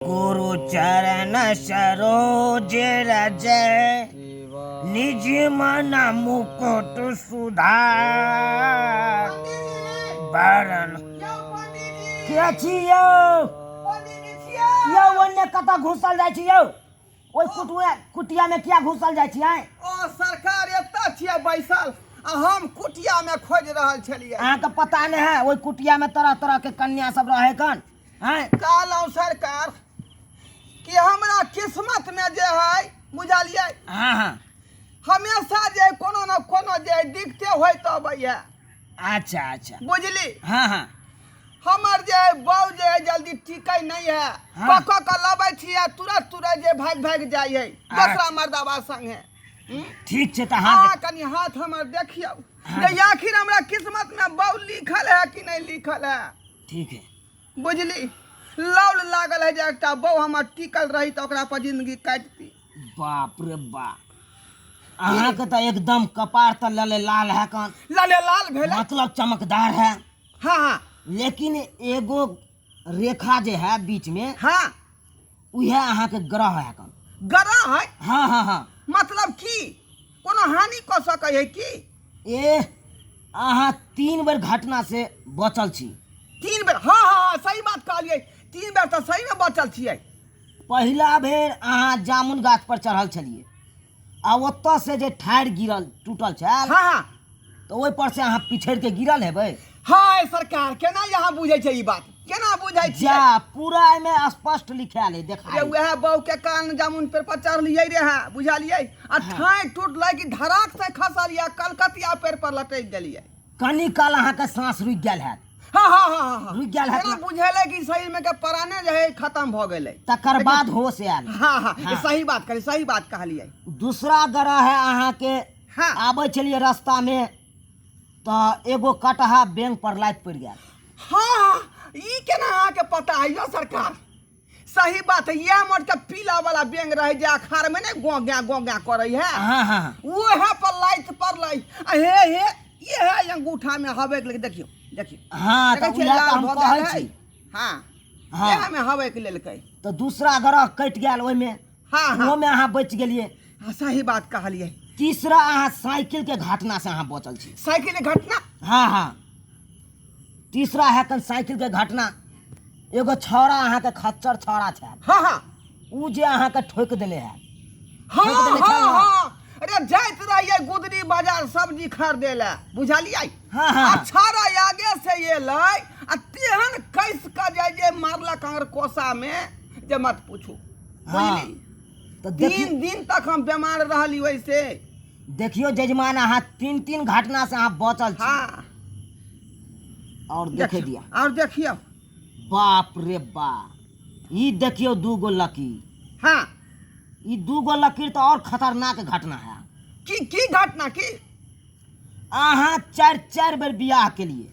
गुरु चरण सरोज रज निज मन मुकुट सुधार बरन। के छी यौ? यौ, ओन्ने कतऽ घुसल जाइ छी यौ? ओहि कुटुआ कुटिया में किया घुसल जाइ छी आँय? ओ सरकार, एतऽ छियै बैसल आ हम कुटिया में खोजि रहल छलियै। अहाँके पता नहि है, ओहि कुटिया में तरह तरह के कन्या सब रहै कन आँय? कहलहुँ सरकार कि हमरा किस्मत में जे है, बुझलियै? हाँ हाँ हमेशा जे कोनो न कोनो जे दिक्कते होइत अबैया। अच्छा अच्छा। बुझली? हाँ हाँ हमर जे है बहू जे है जल्दी टिकै नहीं है। हाँ। कऽ कऽ लबै छी आ तुरंत तुरंत जे भागि भागि जाइ है दोसरा मर्दाबा संगे। ठीक छै, तऽ अहाँ अहाँ कनि हाथ हमर देखियौ जे आखिर हमरा किस्मत में बहू लिखल है कि नहीं लिखल है। ठीक है। बुझली, लौल लागल है जे एकटा बहू हमर टिकल रही तऽ ओकरा पर जिंदगी काटती। बाप रे बाप, अहाँके तऽ एकदम कपार तऽ लले लाल है कन। लले लाल भेलै। मतलब चमकदार है। हाँ हाँ लेकिन एगो रेखा जे है बीच में, हाँ, उहे अहाँके ग्रह है कन। ग्रह है? हाँ हाँ हाँ मतलब की कोनो हानि कऽ सकै है की? ए, अहाँ 3 बेर घटना से बचल छी। 3 बेर? हाँ हाँ हाँ, सही बात कहलियै, 3 बेर तऽ सही में बचल छियै। पहिला बेर अहाँ जामुन गाछ पर चढ़ल छलियै आ ओतऽ से जे ठाढ़ि गिरल टूटल छल, हाँ हाँ तऽ ओहि पर से अहाँ पिछड़ि के गिरल हेबै। हाय सरकार, केना यहाँ बुझै छै ई बात, केना बुझै छियै? जा, पूरा एहिमे स्पष्ट लिखायल है, देखा। रे वएह बहू के कारण जामुन पेड़ पर चढ़लियै रे है, बुझलियै? आ ठाँइ टूटलै कि धड़ाक से खसलियै, कलकतिया पेड़ पर लटकि गेलियै। कनी काल अहाँके साँस रुकि गेल हैत। हाँ हाँ हाँ हाँ हाँ रुकि गेल हैत केना ने? बुझेलै कि शरीर में के प्राणे जे है खत्म भऽ गेलै। तकर बाद होश आयल। हाँ हाँ हाँ। सही बात कहलियै, सही बात कहलियै। दूसरा ग्रह है अहाँके। हाँ। आबै छलियै रास्ता में तऽ एगो कटहा बैंक पर लाइट पड़ि गेल। हाँ, ई केना अहाँके पता है यौ सरकार? सही बात है, इएह मोट के पीला वाला बेंग रहे जे अखाड़ में नहीं गों गया गों गया करे है। हाँ हाँ हाँ उहे पर लाइट पड़लै आ हे हे ये है अंगूठा में हवे के, देखियौ देखियौ। हाँ, देखै तऽ छियै उएह तऽ लाल हम भऽ कहै गेल है। छी। हाँ। हाँ। इएह में हवे के लेलकै। तऽ दूसरा ग्रह कटि गेल ओहिमे। हाँ, हाँ। ओहोमे अहाँ बचि गेलियै। हाँ, सही बात कहलियै। तीसरा अहाँ साइकिल के घटना से अहाँ बचल छी। साइकिल के घटना? हाँ हाँ तीसरा है कन साइकिल के घटना। एगो छौड़ा अहाँके खच्चर छौड़ा छै। हाँ हाँ उ जे अहाँके ठोकि देने है। हाँ, ठोकि देने छल हाँ, ने? हाँ। अरे जाइत रहियै गुदरी बाजार सब्जी खरीदे लए, बुझलियै? हाँ, हाँ, आ हाँ। छौड़ा आगे से एलै आ तेहन कसि कऽ जाय जे मारलक अगर कोसा में जे मत पूछू। हाँ। बुझली? तऽ देखी 3 दिन तक हम बीमार रहली ओइसे। देखियौ जजमान, अहाँ 3-3 घटना से अहाँ बचल छी। हाँ। और देखे दिया। और देखियौ। बाप रे बाप, ई देखियौ 2 गो लकीर। हाँ। ई 2 गो लकीर तऽ और खतरनाक घटना है। की की घटना की? अहाँ 4-4 बेर बियाह केलिए।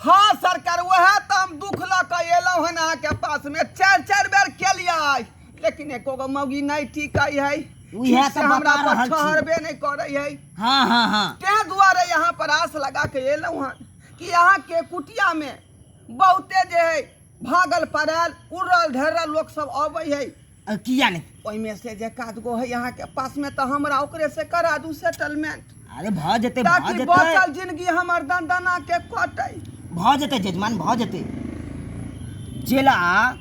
हाँ सरकार, वएह तऽ हम दुख लऽ कऽ एलहुँ हन अहाँके पास में। 4-4 बेर केलियै लेकिन एको गो मौगी नहीं टिकै है। उएह ठीक से तऽ हमरा बता पर रहल छी। ठहरबे नहीं करै है। हाँ हाँ हाँ तें दुआरे यहाँ पर आस लगा के एलहुँ हन कि अहाँके कुटिया में बहुते जे है भागल पड़ायल उड़ल ढेरल लोक सब अबै है। किया नहीं? ओहिमे से जे एकाध गो है अहाँके पास में तऽ हमरा ओकरे से करा दू सेटलमेंट। अरे भऽ जेतै, भऽ ताकि जेतै। बचल जिंदगी हमर दनदना के कटै। भऽ जेतै जजमान, भऽ जेतै। चेला,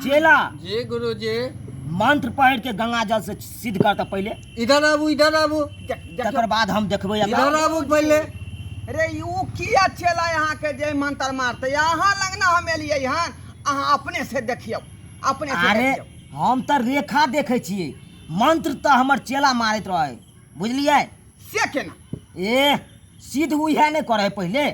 चेला। जी गुरुजी। मंत्र पढ़ के गंगा जल से सिद्ध करता पहले। इधर आबू, इधर आबू। देख। तकर बाद हम देखबै एकरा। इधर आबू पहले। रे you किया चेला यहाँ के जे मंत्र मारते? अहाँ लग ना हम एलियै हन, अहाँ अपने से देखियौ, अपने से अरे देखियौ। हम तऽ रेखा देखै छियै, मंत्र तऽ हमर चेला मारैत रहै, बुझलियै? से केना? ए सिद्ध उएह नहि करै पहिले।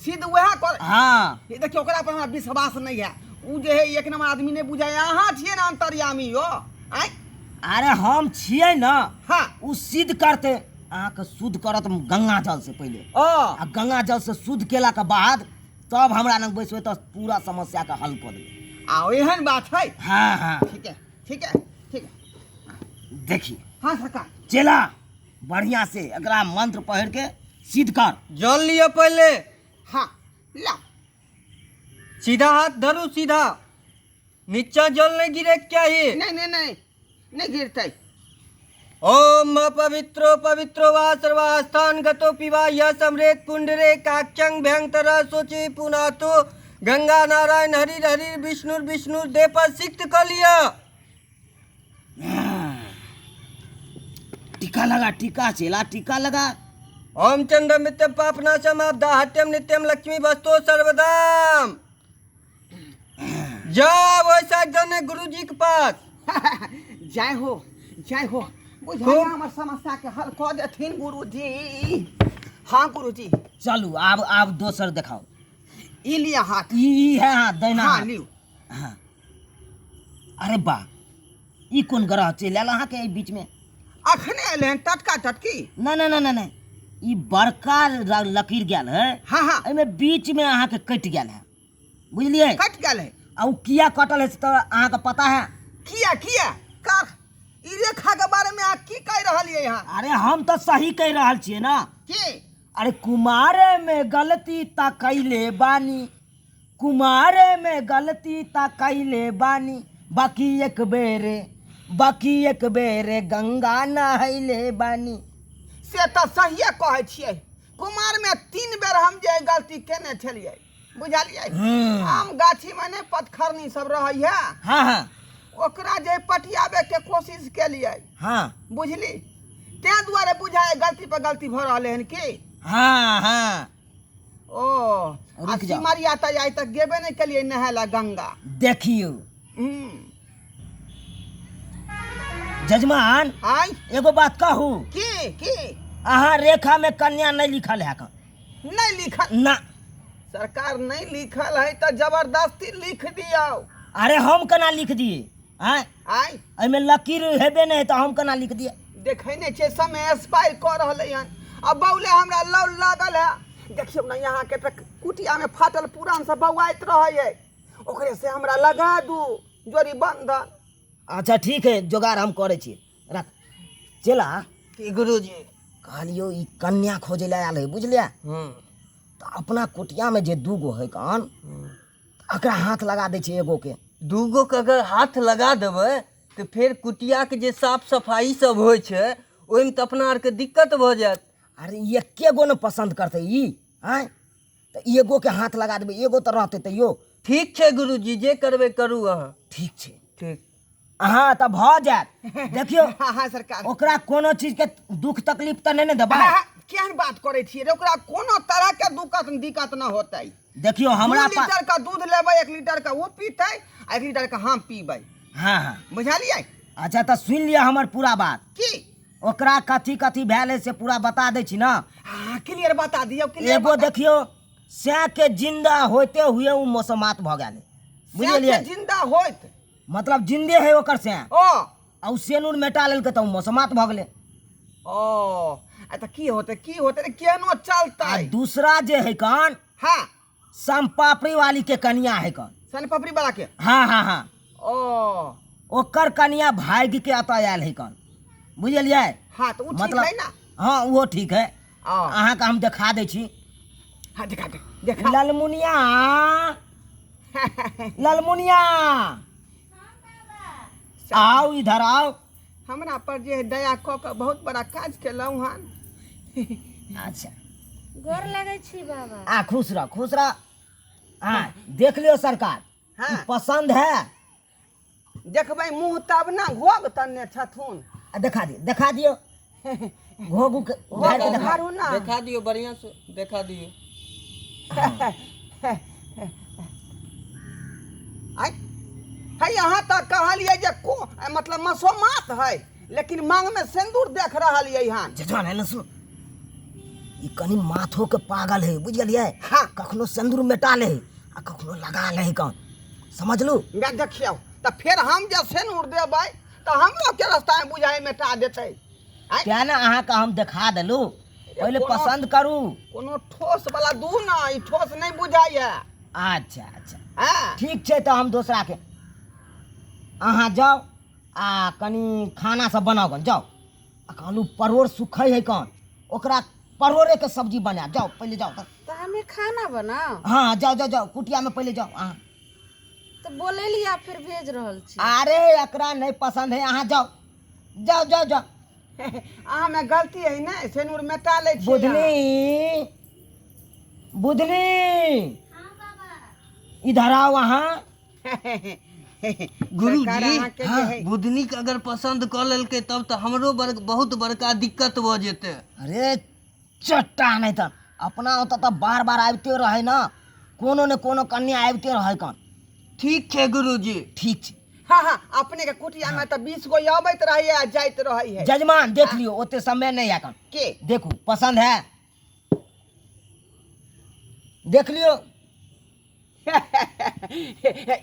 सिद्ध उएह करै? हाँ। ये देखियौ, ओकरा पर हमरा विश्वास नहीं है। उ जे है एक नंबर आदमी नहीं बुझाय। अहाँ छियै ने अंतर्यामी यो? आँय? अरे हम छियै ने। हाँ। उ सिद्ध करते, अहाँके शुद्ध करत गंगा जल से पहिले। ओ। आ गंगा जल से शुद्ध केला के बाद तब हमरा लग बैसबै तऽ पूरा समस्या के हल कऽ देबै। आ एहन बात है? हाँ हाँ। ठीक है, ठीक है, ठीक है। देखिए। हाँ सरकार। चेला बढ़िया से एकरा मंत्र पढ़ के सिद्ध कर। जल लियो पहले। हाँ ला। सीधा हाथ धरू, सीधा। नीचा जल नहीं गिरे के चाही। नहीं नहीं नहीं नहीं गिरतै। ओम पवित्रो पवित्रो वा सर्वास्थान गतो पिवा यह समरेत पुंडरे काक्षंग भयंकर सोची पुनातो गंगा नारायण हरि हरि विष्णु विष्णु देह पर सिक्त क लिअ। टीका लगा, टीका चेला, टीका लगा। ओम चंद्रम नित्यम पापनाशम आपदाहत्यम नित्यम लक्ष्मी वस्तु सर्वदाम। जाओ वैसा जन गुरु जी के पास। जय हो जय हो। बुझाइए खूब। हमर समस्या के हल कऽ देथिन गुरुजी। हाँ गुरुजी। चलू आब आब दोसर देखाओ। ई लिअ हाथ। ई ई है हाथ दाहिना हाँ हाथ। लिउ। हाँ। अरे बा, ई कोन ग्रह चलि आयल अहाँके एहि बीचमे? अखने एलै हन टटका टटकी। ना ना ना ना ना, ई बड़का लकीर गेल है। हाँ हाँ। एहिमे बीचमे अहाँके कटि गेल है, बुझलियै? कटि गेल है। आ ओ किया कटल है से तऽ अहाँके पता है? किया किया कार ई रेखा के बारे में अहाँ की कहि रहलियै हन? अरे हम तऽ सही कहि रहल छियै ना। की? अरे कुमारे में गलती तऽ कैले बानी, कुमारे में गलती तऽ कैले बानी, बाकी एक बेरे, बाकी एक बेरे गंगा नहैले बानी। से तऽ सहिए कहै छियै, कुमार में 3 बेर हम जे गलती केने छलियै, बुझलियै? आम गाछी में नहि पतखरनी सब रहैया। हाँ हाँ। ओकरा जे पटियाबे के कोशिश केलियै। हाँ। बुझली? ताहि दुआरे बुझाय गलती पर गलती भऽ रहलै हन की? हाँ हाँ। ओ, आ रुक जाओ। सिमरिया तऽ आइ तक गेबे नहि केलियै नहाय लए गंगा। देखियौ। जजमान, आय? एगो बात कहू? की की? अहाँ रेखा में कन्या नहीं लिखल है का? नहीं लिखल? ना। सरकार नहीं लिखल है तो जबरदस्ती लिख दियौ। अरे हम केना लिख दिए? आय? आय? एहिमे लकीर हेबे नहीं तो हम केना लिख दिए? देखै नहीं छै समय एक्सपायर कऽ रहलै हन। आ बौले हमरा लौ लागल है। देखियौ ने यहाँ के तऽ कुटिया में फाटल पुरान सब बौआइत रहै है, ओकरे से हमरा लगा दू जोड़ी बंधन। अच्छा ठीक है, जोगाड़ हम करै छी। रख चेला। की गुरुजी? कहलियौ ई कन्या खोजै लए आयल है, बुझलियै? तऽ अपना कुटिया में जे 2 है कान, एकरा हाथ लगा दै छै एगो के। 2 के अगर हाथ लगा देबै तऽ फेर कुटिया के जे साफ सफाई सब होइ छै ओहिमे तऽ अपना आरके दिक्कत भऽ जायत। अरे एके गो ने पसन्द करतै ई, आँय? तऽ एगो के हाथ लगा देबै, एगो तऽ रहतै तैयो। ठीक छै गुरुजी, जे करबै करू अहाँ। ठीक छै। ठीक। अहाँ तऽ भऽ जायत। देखियौ। हाँ, हाँ, सरकार। ओकरा कोनो चीज के दुख तकलीफ तऽ नहि ने देबै? हाँ, हाँ, केहन बात करै छियै रे, ओकरा कोनो तरह के दिक्कत न होतै। देखियौ हमरा 2 लीटर का दूध लेबै, 1 लीटर का वो पीतै आ 1 लीटर का हम पीबै। हाँ, हाँ। बुझलियै? अच्छा तऽ सुनि लिअ हमर पूरा बात। की? ओकरा कथी कथी भेल है से पूरा बता दै छी ना। हाँ, क्लियर बता दियौ, क्लियर एगो बता। देखियौ, सैं के जिंदा होते हुए उ मौसमात भऽ गेल। बुझलियै? सैं के जिंदा होइत? मतलब जिंदे है ओकर सैं। ओ। आ उ सेनुर मेटा लेलकै तऽ उ मौसमात भऽ गेलै। ओ, आ तऽ की होतै, की होतै रे, केहनो चलतै। आ दूसरा जे है कान, हाँ। सोनपापड़ी वाली के कनिया है कान। सोनपापड़ी वाला के? हाँ, हाँ, हाँ। ओ। ओकर कनिया भागि के एतऽ आयल है कान, बुझलियै? हाँ, तऽ उ ठीक मतलब है ना? हाँ, उहो ठीक है। ओ। अहाँके हम देखा दै छी। हाँ, देखा दे, देखा। ललमुनिया, ललमुनिया, आओ इधर आओ। हमरा पर जे दया कऽ कऽ बहुत बड़ा काज केलहुँ हन। अच्छा। गोर लगै छी बाबा। आ खुश रह, खुश रह। हाँ, देख लियौ सरकार। हाँ। ई पसंद है? देखबै मुँह तब ना, घोघ तन्ने छथुन। आ देखा दियौ, देखा दियौ। घोघ उघ घोघ झाड़ि कऽ देखा। उघारू ना। देखा दियौ बढ़िआँ से, देखा दियौ। आइ, है यहाँ तऽ कहलियै जे को मतलब मसोमात है, लेकिन मांग में सिंदूर देख रहलियै हन। जजमान है ना सुन, ई कनि माथो के पागल है, बुझलियै? हाँ। कखनो सिंदूर मेटा ले है आ कखनो लगा ले है कान, समझलू? मैं देखियौ तऽ फेर हम जे सिंदूर देबै तऽ हमरो के रास्ता में बुझाइ मेटा देतै। आँय? तें ने अहाँके हम देखा देलू, पहिले पसंद करू। कोनो ठोस वाला दू ना, ई ठोस नहि बुझाइया। अच्छा अच्छा। हाँ। ठीक छै, तऽ हम दोसरा के अहाँ जाउ आ कनि खाना सब बनाउ गन, जाउ। आ कहलहुँ परोड़ सुखै है कन, ओकरा परोड़े के सब्जी बनायब, जाउ पहिले जाउ। तऽ हमे खाना बनाउ? हाँ, जाउ जाउ जाउ, कुटिया में पहिले जाउ अहाँ। तऽ बोलेली आ फेर भेज रहल छी। अरे एकरा नहीं पसंद है, अहाँ जाओ जाओ जाओ जाओ। अहाँमे गलती है ने, सेनूर मेटा लै छी। बुधनी, बुधनी, इधर आओ अहाँ। गुरुजी, सरकार अहाँके जे है। बुधनी के अगर पसंद कऽ लेलकै तब तऽ हमरो बड़ बहुत बड़का दिक्कत भऽ जेतै। अरे चट्टा नहीं तऽ अपना ओतऽ तऽ बार बार आबिते रहै ने, कोनो ने कोनो कन्या आबिते रहै कन। ठीक छै गुरुजी। ठीक छै। हाँ हाँ, अपने के कुटिया में तऽ 20 गो अबैत रहै आ जाइत रहै है। जजमान देख लियौ, ओते समय नहीं है कन। के देखू पसंद है, देख लियौ।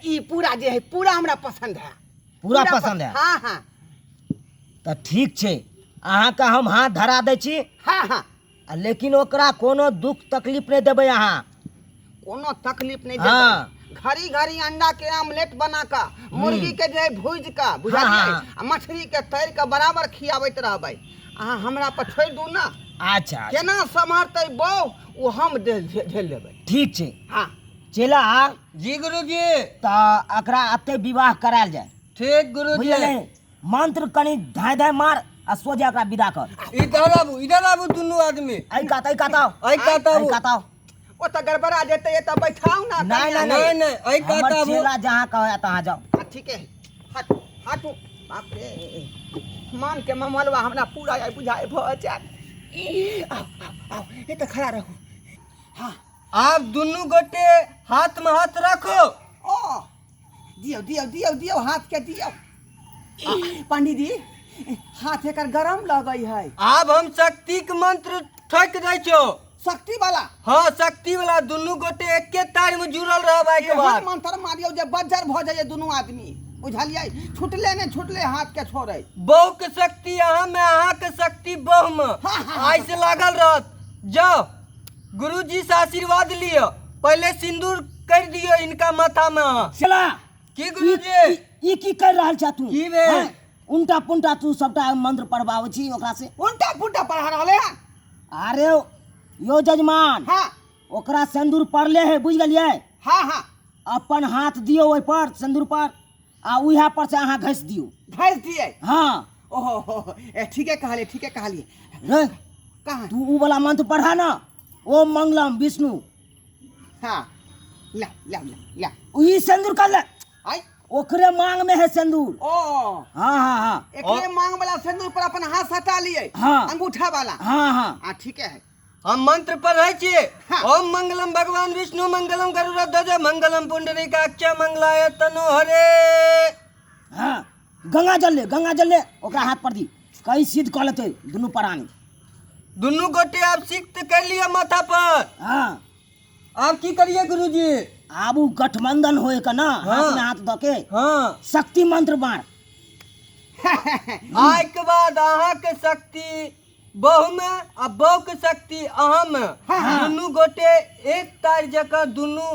ई पूरा जे है पूरा हमरा पसंद है। पूरा पसंद है? हाँ हाँ। तऽ ठीक छै, अहाँके हम हाथ धरा दै छी। हाँ हाँ। आ लेकिन ओकरा कोनो दुख तकलीफ नहि देबै अहाँ। कोनो तकलीफ नहीं देबै। हाँ। घड़ी घड़ी अंडा के ऑमलेट बना कऽ, मुर्गी के जे है भूजि कऽ, बुझलियै? हाँ, आ मछली के तैर कऽ बराबर खियाबैत रहबै। अहाँ हमरा पर छोड़ि दू ना। अच्छा, अच्छा। केना सम्हरतै बहू ओ हम झेल लेबै। ठीक छै। हाँ। चेला। जी गुरुजी। तऽ एकरा एते विवाह करायल जाय। ठीक गुरुजी। बुझलियै? मंत्र कनि धाय धाय मार आ सोझे एकरा विदा कर। इधर आबू, इधर आबू दुनू आदमी। एहि कात, एहि कात आउ। एहि कात आबू। एहि कात आउ। ओ तऽ गड़बड़ा जेतै, एतऽ बैठाउ ना। नहीं, नहीं, नहीं, नहीं, एहि कात हमर आबू। चेला जहाँ कहे तहाँ जाओ। हाँ, ठीक है। हट, हटू। बाप रे, मान के ममलवा हमरा पूरा आइ बुझाइ भऽ जायत। आउ, आउ, आउ, एतऽ खड़ा रहू। हाँ। आब दुनू गोटे हाथ में हाथ राखो। ओ दियौ, दियौ, दियौ, दियौ, हाथ के दियौ। पंडित जी, हाथ एकर गरम लगै है। आब हम शक्ति के मंत्र ठोकि दै छौ। शक्ति वाला? हाँ, शक्ति वाला। दुनू गोटे एके तार में जुड़ल रहब आइ के एहन बाद। मंत्र मारियौ जे बज्जर भऽ जाइए दुनू आदमी, बुझलियै? छुटले ने छुटले हाथ के छोड़ै। बहू के शक्ति अहाँ में, अहाँ के शक्ति बहू में। हाँ, हाँ, हाँ। आइ से लागल रहत। जाओ गुरुजी से आशीर्वाद लिअ, पहले सिंदूर कर दियो इनका माथा में अहाँ। चला। की गुरुजी? ई की कर रहल छा तू? की भेल? हैं? उल्टा पुल्टा तू सबटा मंत्र पढ़बाबै छी ओकरा से। उल्टा पुल्टा पढ़ा रहल है? अरे यो जजमान। हाँ। ओकरा सिंदूर पड़ले है, बुझ गेलियै? हाँ, हाँ। अपन हाथ दियौ ओहि पर, सिंदूर पर, आ उएह पर से अहाँ घसि दियौ। घसि दियै? हाँ। ओहो हो, ए, ठीके कहलियै, ठीके कहलियै। रे, कहाँ? तू उ वाला मंत्र पढ़ा ना, ओम मंगलम विष्णु। हाँ, ला, ला, ला, ला। ई सिंदूर कर ले। आई। ओकरे मांग में है सिंदूर। ओ। हाँ, हाँ, हाँ। एकरे मांग वाला सिंदूर पर अपन हाथ सटा लिए। हाँ। अंगूठा वाला। हाँ, हाँ। हाँ, ठीक है। हम मंत्र पढ़ै छी। हाँ। ओम मंगलम भगवान विष्णु मंगलम गरुड़ ध्वज मंगलम पुंडरीकाक्ष मंगलाय तनो हरे। हाँ, गंगा जल ले, गंगा जल ले, ओकरा हाथ पर दी, कहीं सिद्ध कऽ लेतै दुनू प्राणी। दुनू गोटे आब सिक्त कर लिअ माथा पर। हाँ। आब की करिए गुरुजी? आब उ गठबंधन होए के ना, हाँ। हाथ में हाथ दऽ के। हाँ। शक्ति मंत्र मार। आइ के बाद अहाँ के शक्ति बहु में आ बहु के शक्ति अहाँ में, हाँ। दुनू गोटे एक तार जकाँ दुनू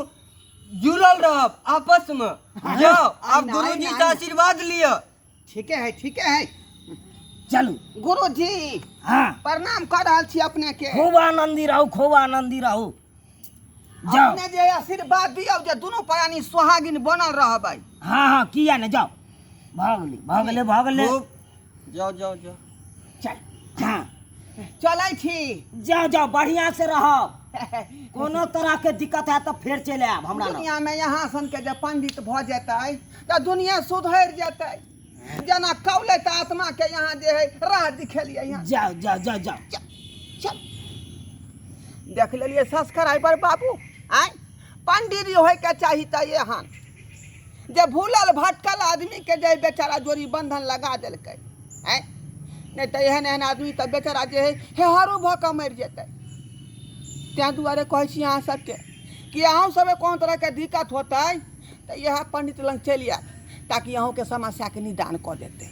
जुड़ल रहब आपस में। जाओ आब आइ ना, गुरुजी आइ से ना। आशीर्वाद लिअ। ठीके है, ठीके है। चलू। गुरुजी। हाँ। प्रणाम कर रहल छी अपने के। खूब आनंदी रहू, खूब आनंदी रहू। जाओ। अपने जे आशीर्वाद दियौ जे दुनू प्राणी सुहागिन बनल रहबै। हाँ, हाँ, किया ने, जाओ। भऽ गेलै, भऽ गेलै, भऽ गेलै। खूब। जाओ, जाओ, जाओ। चल। हाँ। चलै छी। जाओ, जाओ, बढ़िया से रहब। कोनो तरह के दिक्कत है तऽ फेर चलि आयब हमरा लग। दुनिया में यहाँ सन के जे पंडित भऽ जेतै तऽ दुनिया सुधरि जेतै। जेना कौलैत आत्मा के यहाँ जे है राह दिखेलियै यहाँ। जाओ, जाओ, जाओ, जाओ। चल, चल। देख लेलियै सब्सक्राइबर बाबू, आँय पंडित जी होइके चाही तऽ एहन जे भूलल भटकल आदमी के जे बेचारा जोड़ी बंधन लगा देलकै, आँय नहि तऽ एहन एहन आदमी तऽ बेचारा जे है हेहारो भऽ कऽ मरि जेतै। ताहि दुआरे कहै छी अहाँ सबके कि अहूँ सबके कोनो तरहके दिक्कत होतै तऽ इएह पंडित लग चलि आयब, ताकि अहूँके समस्याके निदान कऽ देतै।